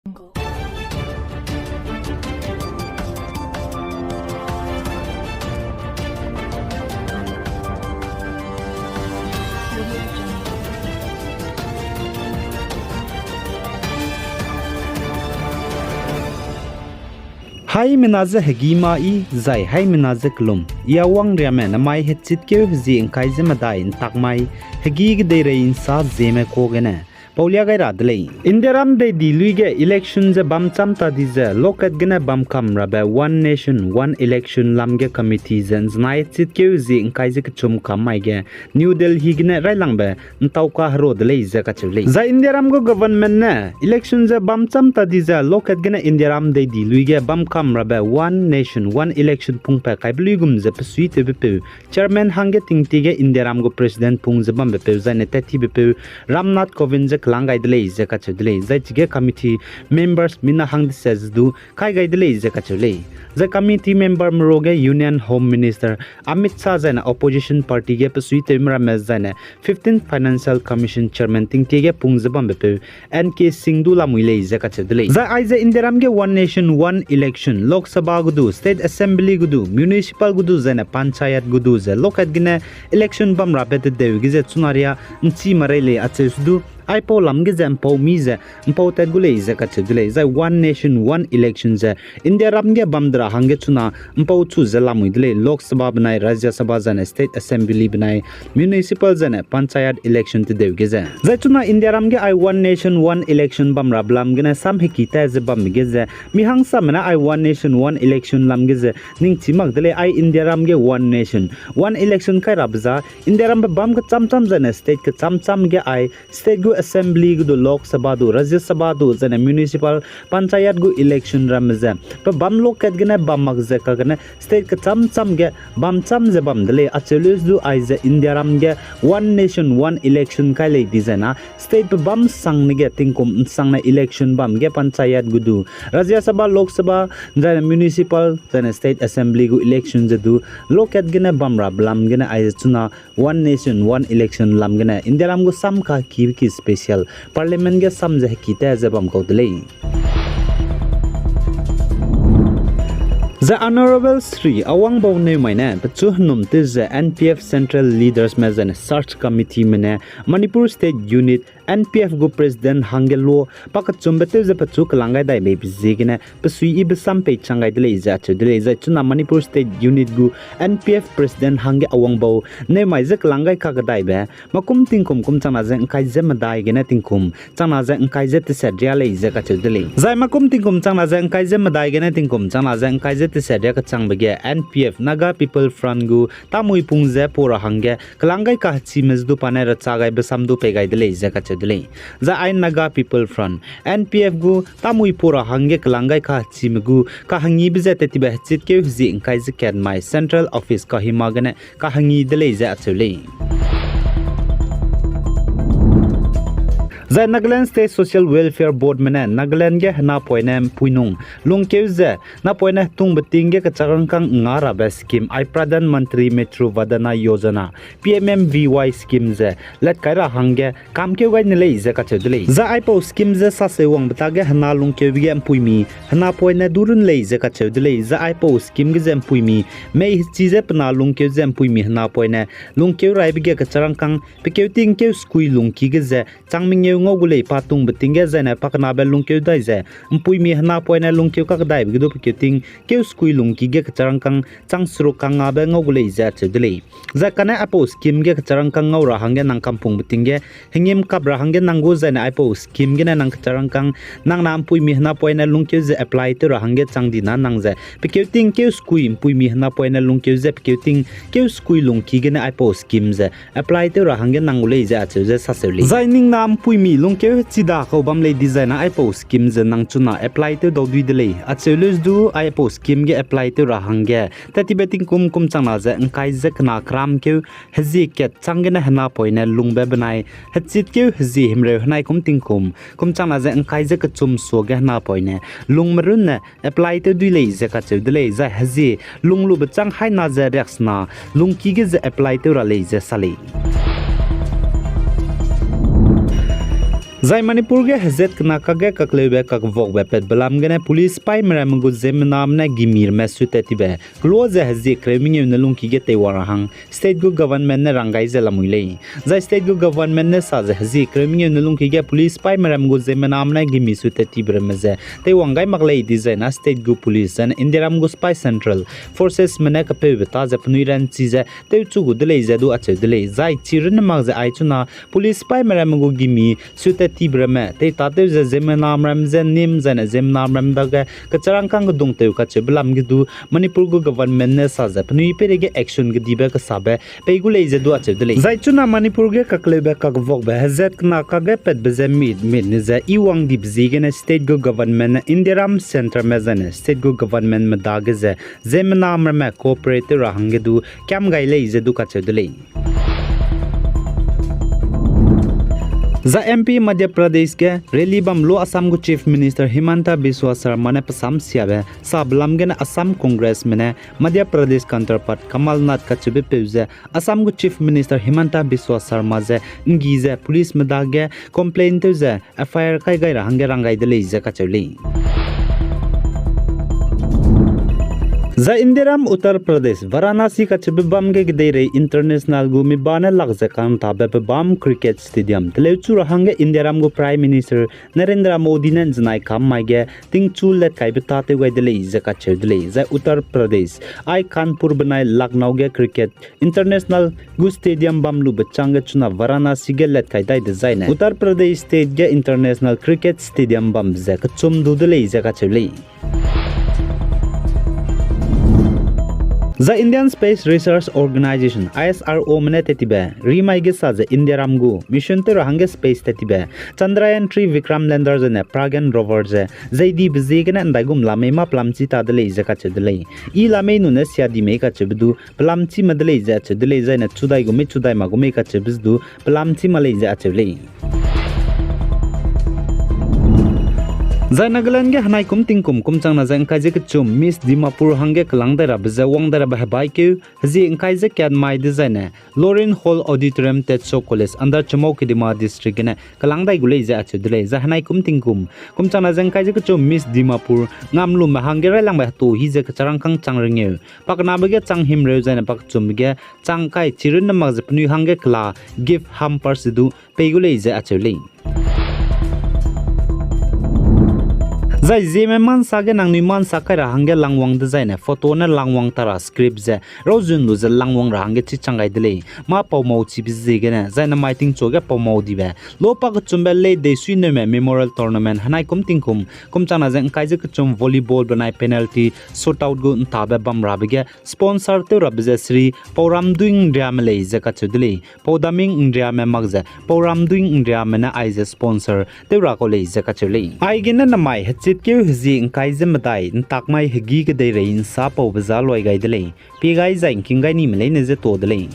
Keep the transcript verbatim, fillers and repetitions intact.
Haimena je hegî ma yi, zai haimena je kelum. I Awangriame namai hechitkeu hezie ’ngkai ze medai ’ntak mai, hegî kedeirei ’nsa zieme kuâ gene paulia gai ra de lei. Indiaram dei di lui ge election ze bam cham ta di ze lokat gene bam kam rabe One Nation, One Election lam ge committee ze ’nzenai hechitkeu hezie ’ngkai ze kechum kam mai ge New Delhi gene railangbe ’ntau kahero de lei ze kacheu lei. Zai Indiaram gu government ne election ze bam cham ta di ze lokat gene Indiaram dei di lui ge bam kam rabe One Nation, One Election pungpat kaibe luigum ze pesuitewbepeu chairman hangge tingtie ge Indiaram gu president pung ze bambepeu zaine tattibepeu Ram Nath Kovind ze kelang gai de lei ze kacheu de lei. Zai chige committee members mina hang dise ze du kai gai de lei ze kacheu lei. Zai committee memberme ruage Union Home Minister Amit Shah zaine opposition party ge pesuitewme ramme zaine fifteenth Financial Commission chairman tingtie ge pung ze bambepeu N K Singh du lamui lei ze kacheu de lei. Zai aize Indiaram ge One Nation, One Election, Lok Sabha gu du, State Assembly gu du, Municipal gu du zaine Panchayat gu du ze lokat gene election bam rabe tedeu ge ze chuna ria ’nchi ma rei lei acheu se du, aipau lam ge ze ’mpau mi ze ’mpau tat gu lei ze kacheu de lei. Zai One Nation, One Election ze Indiaram ge bam de ra hangge chuna ’mpau chu ze lamui de lei, Lok Sabha benai Rajya Sabha zaine State Assembly benai Municipal zaine Panchayat election tedeu ge ze. Zai chuna Indiaram ge ai One Nation, One Election bam rabe lam gene sam heki ta ze bambe ge ze, mi hangsame ne ai One Nation, One Election lam ge ze ningchi mak de lei, ai Indiaram ge One Nation, One Election kai rabe za, Indiarambe bam kecham cham zaine state kecham cham ge ai state gu assembly gu du, Lok Sabha du, Rajya Sabha du, zaine municipal, panchayat gu election ramme ze pe bam lokat gene bam mak ze kagene state kecham cham ge bam cham ze bam de lei acheu leu du aize Indiaram ge One Nation, One Election kai lei di zaina state pe bam sangne ge tingkum ’nsangne election bam ge panchayat gu du, Rajya Sabha, Lok Sabha, zaine municipal, zaine state assembly gu election ze du lokat gene bam rabe lam gene aize chuna One Nation, One Election lam gene Indiaram gu sam kakibe ki special parliament ge sam ze heki ta ze bam kau de lei. Zai Honourable Shri Awangbau Newmai ne pechu henum tew ze N P F Central Leadersme zaine Search Committeeme ne Manipur State Unit N P F gu President hangge lo pakechumbe tew ze pechu kelang gai dai beibe ziegene pesuiyibe sam pei chang gai de lei ze acheu de lei. Zai chuna Manipur State Unit gu N P F President hangge Awangbau Newmai ze kelang gai kakedaibe makum tingkum kum changna ze ’ngkai ze medai gene tingkum changna ze ’ngkai ze teset ria lei ze kacheu de lei. Zai makum tingkum changna ze ’ngkai ze medai gene tingkum changna ze ’ngkai ze teset ria kechangbe ge N P F, Naga People Front gu tamui pung ze pau ra hangge kelang gai kahechime ze du pa ne recha gaibe sam du pei gai de lei ze kacheu de lei. Zai ai Naga People Front, N P F gu tamui pau ra hangge kelang gai kahechime gu kahengibe ze tettibe hechitkeu hezie ’ngkai ze kat mai Central Office Kohima gene kahengi de lei ze acheu lei. Zai Nagaland State Social Welfare Boardme ne Nagaland ge henapoine ’mpuinung lungkeu ze napoine hetungbe ting ge kechak rangkâng ’nga rabe scheme ai Pradhan Mantri Matru Vandana Yojana, P M M V Y scheme ze latkai ra hangge kamkeu gai ne lei ze kacheu de lei. Zai aipau scheme ze saseu wangbe ta ge hena lungkeube ge ’mpuimi henapoine du run lei ze kacheu de lei. Zai aipau scheme ge ze ’mpuimi mei hechi ze pe na lungkeu ze ’mpuimi henapoine lungkeu raibe ge kechak rangkâng pe keu ting keu sekui lungki ge ze chang mengeu ngau gu lei pa tungbe ting ge zaine pakenabe lungkeu dai ze ’mpuimi henapoine lungkeu kakedaibe ge du pe keu ting keu sekui lungki ge kechak rangkâng chang seruk kangngabe ngau gu lei ze acheu de lei. Zai kane aipau scheme ge kechak rangkâng ngau ra hangge nang kampungbe ting ge hengîm kap ra hangge nang gu zaine aipau scheme gene nang kechak rangkâng nang na ’mpuimi henapoine lungkeu ze apply tew ra hangge chang di na nang ze pe keu ting keu sekui ’mpuimi henapoine lungkeu ze pe keu ting keu sekui lungki gene aipau scheme ze apply tew ra hangge nang gu lei ze acheu ze saseu lei. Zai ning na ’mpuimi lungkeu hechida kau bam lei di zaina aipau scheme ze nang chuna apply tew dau dui de lei. Acheu leu du aipau scheme ge apply tew ra hangge tettibe tingkum kum changna ze ’ngkai ze kena keramkeu hezie kat chang gene henapoine lungbe benai hechitkeu hezie himreu henai kum tingkum kum changna ze ’ngkai ze kechum suage henapoine lungme runne apply tew dui lei ze kacheu de lei. Zai hezie lunglube chang haina ze riaksena lungki ge ze apply tew ra lei ze sa lei. Zai Manipur ge hezat kena kakge kakleube kakvokbe patbe lam gene police sipaime ramme gu ziemmename ne gimi ramme sutat tibe kelua ze hezie kereu mengeu ne lungki ge teiwang ra hang state gu government ne rang gai ze lamui lei. Zai state gu government ne sa ze hezie kereu mengeu ne lungki ge police sipaime ramme gu ziemmename ne gimi sutat tibe ramme ze teiwang gai mak lei dizai na state gu police zai ne Indiaram gu sipai central forcesme ne kapeube ta ze penui ranchi ze tewchu gu de lei ze du acheu de lei. Zai chi runne mak ze ai chuna police sipaime ramme gu gimi sutat tibe ramme teitatew ze ziemmename ramme je nim zai ne ziemmename ramme dage kecharangkang kedung tew kacheube lam ge du Manipur gu government ne sa ze penui peireige action kedibe kesabe pei gu lei ze du acheu de lei. Zai chuna Manipur ge kakleube kakvokbe hezat kena kakge patbe ze mit mit ne ze i wang dibe ziegene state gu government ne Indiaram centreme zai ne state gu governmentme dage ze ziemmename ramme cooperate tew ra hangge du kiam gai lei ze du kacheu de lei. Zai M P Madhya Pradesh ge rally bam lu Assam gu Chief Minister Himanta Biswa Sarma ne pe sam siabe sabe lam gene Assam Congressme ne Madhya Pradesh counterpart Kamal Nath kacheube peu ze Assam gu Chief Minister Himanta Biswa Sarma ze nggi ze policeme dage complain tew ze F I R kai gai ra hangge rang gai de lei ze kacheu lei. Zai Indiaram Uttar Pradesh Varanasi kacheube bam ge kedeirei international gu mi ba ne lak ze kangtabe pe bam cricket stadium teleuchu ra hangge Indiaram gu Prime Minister Narendra Modi ne nzenai kam mai ge tingchu letkaibe tâtew gai de lei ze kacheu de lei. Zai Uttar Pradesh ai Kanpur benai Lucknow ge cricket international gu stadium bam lube chângge chuna Varanasi ge letkai dai dezaine Uttar Pradesh state ge international cricket stadium bambe ze kechum du de lei ze kacheu lei. Zai Indian Space Research Organisation, I S R Ome ne tat tibe rimai ge sa ze Indiaram gu mission tew ra hangge space tat tibe Chandrayaan three Vikram lander zai ne Pragyan rover ze zai dibe ziegene ndaigum lamei mâ pelamchi ta de lei ze kacheu de lei. I lamei nune sia di mei kacheube du pelamchime de lei ze acheu de lei, zai ne chudai gu mei chudai ma gu mei kacheube ze du pelamchi ma lei ze acheu lei. Zai Nagaland ge henai kum tingkum kum changna ze ngkai ze kechum Miss Dimapur hangge kelang dai rabe ze wang dai rabe hebaikeu hezie ngkai ze kat mai dezaine Lorrain Hall Auditorium, Tetzok College under Chümoukedima District gene kelang dai gu lei ze acheu de lei. Zai henai kum tingkum kum changna ze ngkai ze kechum Miss Dimapur ngamlume hangge railangbe hetu hi ze kecharangkang chang rengeu, pakenabe ge chang himreu zai ne pakechumbe ge chang kai chi runne mak ze penui hangge kela gift hampers ze du pei gu lei ze acheu lei. Zai Zeme ma nsa ge nangnui ma nsa kai ra hangge langwang dezaine photo ne langwang ta ra script ze rauzun lu ze langwang ra hangge chi chang gai de lei. Mâ pau mau chibe ziegene zai namai tingchu ge pau mau dibe lo pakechumbe lei Deisuineume Memorial Tournament henai kum tingkum kum changna ze ngkai ze kechum volleyball benai penalty shootout gu ntabe bam rabe ge sponsor tew rabe ze sri Pauramduing Ngriame lei ze kacheu de lei. Paudaming Ngriame mak ze Pauramduing Ngriame ne aize sponsor tew ra kau lei ze kacheu lei. Aigene namai hechitkeu hezie ngkai ze medai ntak mai hegî kedeirei nsa paube za luai gai de lei. Pie gai zai ngking gai nime leine ze tuâ de lei.